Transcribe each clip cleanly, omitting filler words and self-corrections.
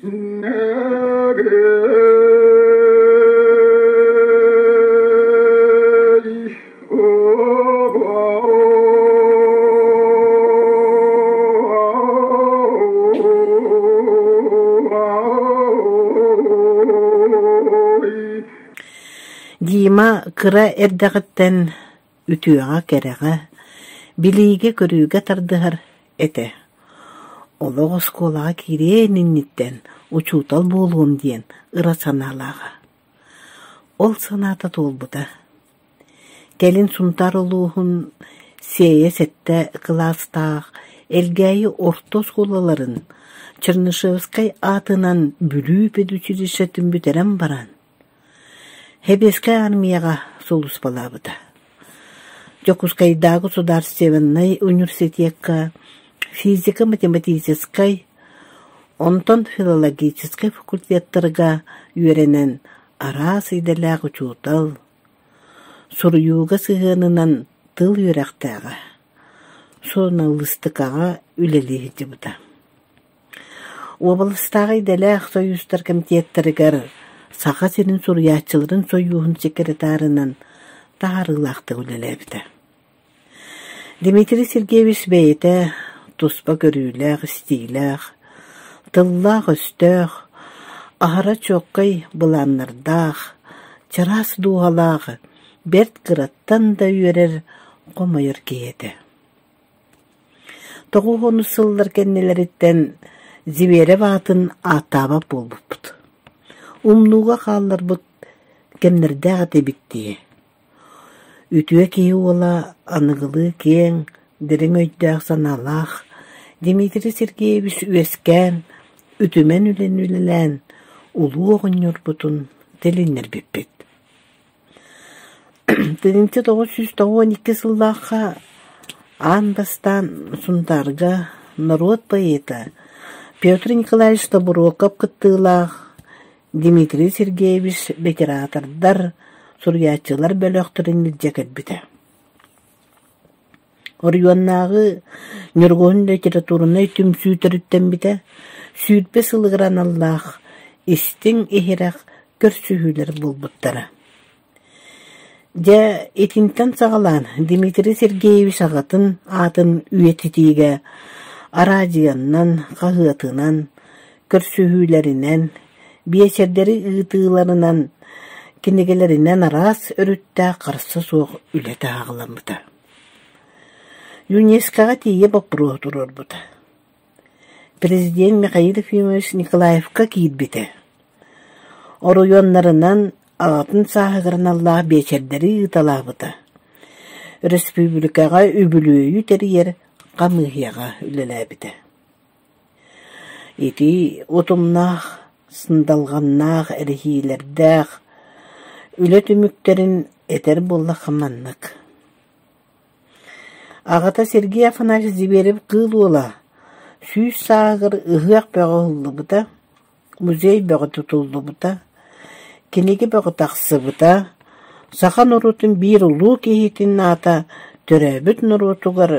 Дима кыра эрдэҕиттэн үтүөҕэ-кэрэҕэ, билиигэ-көрүүгэ тардыһар этэ. Олох оскуолаҕа киириэн инниттэн учуутал буолуом диэн ыра санаалааҕа. Ол санаата туолбута. Кэлин Сунтаар улууһун Сиэйэ сэттэ кылаастаах Элгээйи орто оскуолаларын Чернышевскай аатынан Бүлүү педучилищетын бүтэрэн баран, Сэбиэскэй Аармыйаҕа сулууспалаабыта. Дьокуускайдааҕы судаарыстыбаннай университекка физико-математическай, онтон филологическай факультеттарга үөрэнэн араас идэлээх учуутал, суруйууга сыһыанынан тыл үөрэхтээҕэ, суруналыыстыкаҕа үлэлии сылдьыбыта. Уобаластааҕы идэлээх сойуустар кэмитиэттэригэр Саха сирин суруйааччыларын сойууһун секретарынан таһаарыылаахтык үлэлээбитэ. Дмитрий Сергеевич бэйэтэ туспа көрүүлээх-истиилээх, тыллаах-өстөөх, аһара чуоккай былааннардаах, чараас дууһалаах, бэрт кыраттан да үөрэр, хомойор киһи этэ. Тоҕус сыллар кэннилэриттэн Зверев аатын ааттаабат буолбуппут. Умнууга хаалларбыт кэмнэрдээх этибит дии. Үтүө киһи уола аныгылыы киэҥ, дириҥ өйдөөх-санаалаах Дмитрий Сергеевич үөскээн, үтүмэн үлэни үлэлээн, улуу оҕонньорбутун тилиннэрбиппит. 1992 сыллаахха аан бастаан Сунтаарга норуот поэта Петр Николаевич Тобуруокап кыттыылаах Дмитрий Сергеевич литератордар, суруйааччылар бөлөхтөрүн илдьэ кэлбитэ. Оройуоннааҕы Ньургуһун литературнай түмсүү төрүттэммитэ 20 сылыгар аналлаах истиҥ-иһирэх көрсүһүүлэр буолбуттара. Дьэ, итинтэн саҕалаан Дмитрий Сергеевич аҕатын аатын үйэтитиигэ араадьыйаннан, хаһыатынан, көрсүһүүлэринэн, биэчэрдэри ыытыыларынан, кинигэлэринэн араас өрүттээх харса суох үлэ таһаҕаламмыта. ЮНЕСКО-ҕа тиийэ боппуруоһу туруорбута. Президент Михаил Ефимович Николаевка киирбитэ. Оройуоннарынан аҕатын сааһыгар аналлаах биэчэрдэри ыыталаабыта. Өрөспүүбүлүкэҕэ үбүлүөйү тэрийэр хамыыһыйаҕа үлэлээбитэ. Ити утумнаах, сындалҕаннаах эрэһиилэрдээх үлэ түмүктэрин этэр буоллахха маннык. Аҕата Сергей Афанасьевич Зверев-Кыыл Уола 100 сааһыгар ыһыах бөҕө ыһыллыбыта, музей бөҕө тутуллубута, кинигэ бөҕө тахсыбыта, саха норуотун биир улуу киһитин аата төрөөбүт норуотугар,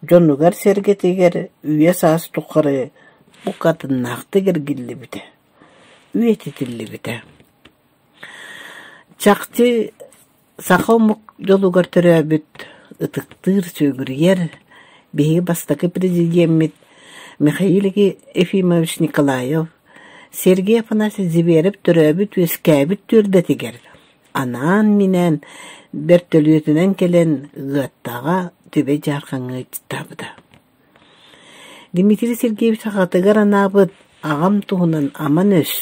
дьонугар-сэргэтигэр үйэ-саас тухары букатыннаахтык эргиллибитэ, үйэтитиллибитэ. Чахчы Саха омук дьолугар төрөөбүт, ытыктыыр, сүгүрүйэр биһиги бастакы президеммит Михаил Ефимович Николаев, Сергей Афанасьевич Зверев төрөөбүт-үөскээбит түөлбэтигэр анаан-минээн бөртөлүөтүнэн кэлэн Ыгыаттаҕа Түбэй Дьаархаҥҥа ыалдьыттаабыта. Дмитрий Сергеевич аҕатыгар анаабыт аҕам туһунан аман өс,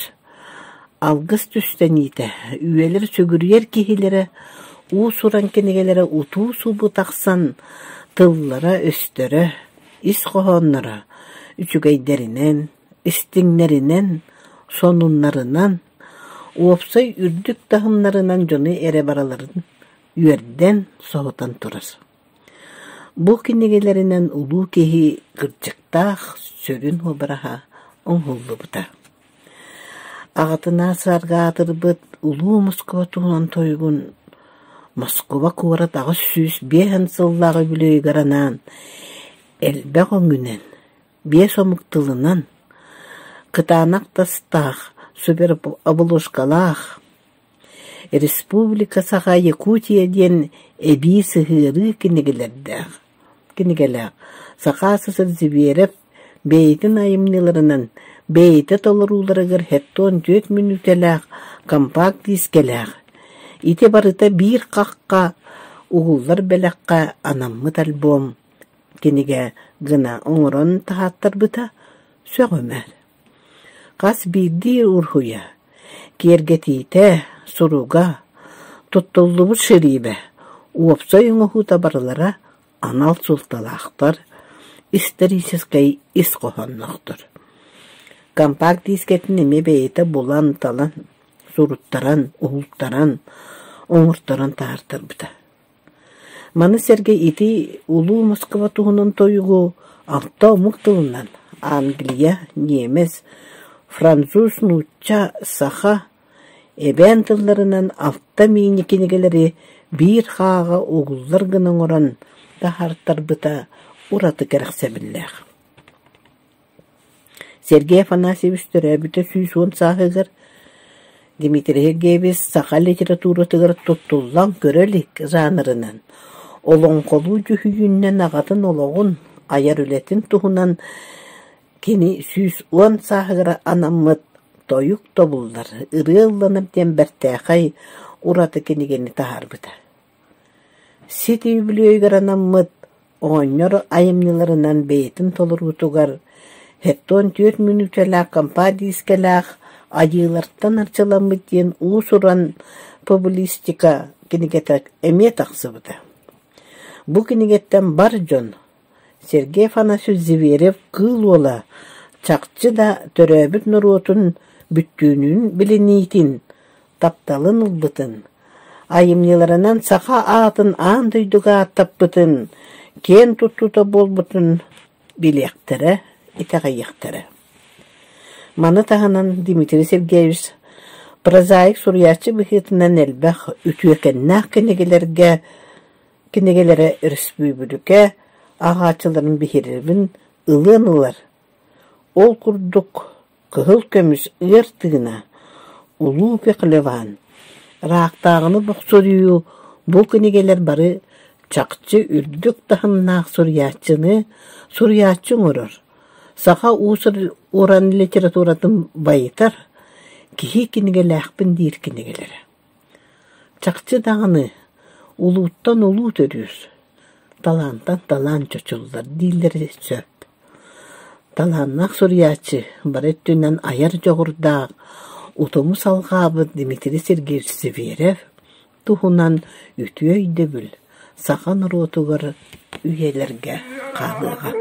алгыс түстэниитэ, үйэлэр сүгүрүйэр киһилэрэ уус-уран кинигэлэрэ утуу-субу тахсан тыллара-өстөрө, ис хоһоонноро үчүгэйдэринэн, истиҥнэринэн, сонуннарынан, уопсай үрдүк таһымнарынан дьону эрэ барыларын үөрдэн, соһутан турар. Бу кинигэлэринэн улуу киһи кырдьыктаах сүрүн уобараһа оҥоһуллубута. Аҕатынаа саргаатырбыт улуу Москуба туһунан тойугун Москуба куорат 805 сыллаах үбүлүөйүгэр анаан элбэх өҥүнэн, биэс омук тылынан, кытаанах тастаах, суперобложкалаах «Республика Саха Якутия» диэн эбии сыһыарыы кинигэлэрдээх кинигэлээх Саха СССР Зверев бэйэтин айымньыларынан бэйэтэ толорууларыгар 74 мүнүүтэлээх компакт-диискэлээх. Ити барыта биир хахха угуллар бэлэххэ анаммыт альбом кинигэ гына оҥорон таһааттарбыта сөҕүмэр. Хас биирдии уруһуйа, киэргэтиитэ, суруга, туттуллубут шириибэ, уопсай оҥоһуута барылара анал суолталаахтар, историческай ис хоһоонноохтор. Компакт-диискэтин эмиэ бэйэтэ булан-талан, суруттаран, уһултаран, оҥорторон таһаартарбыта. Маны сэргэ ити Улуу Москва туһунан тойугу алта омук тылынан англия, ньиэмэс, француз, нуучча, саха, эбээн тылларынан алта миини-кинигэлэри биир хааҕа угуллар гына оҥорон таһаартарбыта ураты кэрэхсэбиллээх. Сергей Афанасьевич төрөөбүтэ 110 сааһыгар Дмитрий Сергеевич саха литературатыгар туттуллан көрө илик жанрынан олоҥхолуу дьүһүйүүнэн аҕатын олоҕун, айар үлэтин туһунан кини 110 сааһыгар анаммыт «Тойук тобуллар, ырыа ылланар» диэн бэртээхэй ураты кинигэни таһаарбыта. Сити үбүлүөйүгэр анаммыт Оҕонньор айымньыларынан бэйэтин толоруутугар 74 мүнүүтэлээх компа-диискэлээх «Айыылартан арчыламмыт» диэн уус-уран публистика кинигэтэ эмиэ тахсыбыта. Бу кинигэттэн бар дьон Сергей Афанасьевич Зверев-Кыыл Уола чахчы да төрөөбүт норуотун бүттүүнүн билиниитин, тапталын ылбытын, айымньыларынан саха аатын аан дойдуга ааттаппытын, киэн туттуута буолбутун билиэхтэрэ, итэҕэйиэхтэрэ. Маны таһынан Дмитрий Сергеевич прозаик суруйааччы быһыытынан элбэх үтүөкэннээх кинигэлэргэ кинигэлэрэ өрөспүүбүлүкэ ааҕааччыларын биһирэбин ылыан ылар. Ол курдук Кыһыл көмүс ыар тыына, Улуу Пехлеван, Ыраахтааҕыны бохсуруйуу бу кинигэлэр бары чахчы үрдүк таһымнаах суруйааччыны суруйааччы оҥорор, саха уус-уран литературатын байытар, киһи кинигэлээхпин диир кинигэлэрэ. Чахчы даҕаны, улууттан улуу төрүүр, талаантан талаан чочуллар дииллэрэ сөп. Талааннаах суруйааччы бары өттүнэн айар дьоҕурдаах, утуму салҕаабыт Дмитрий Сергеевич Зверев туһунан үтүө өйдөбүл саха норуотугар үйэлэргэ хаалыаҕа.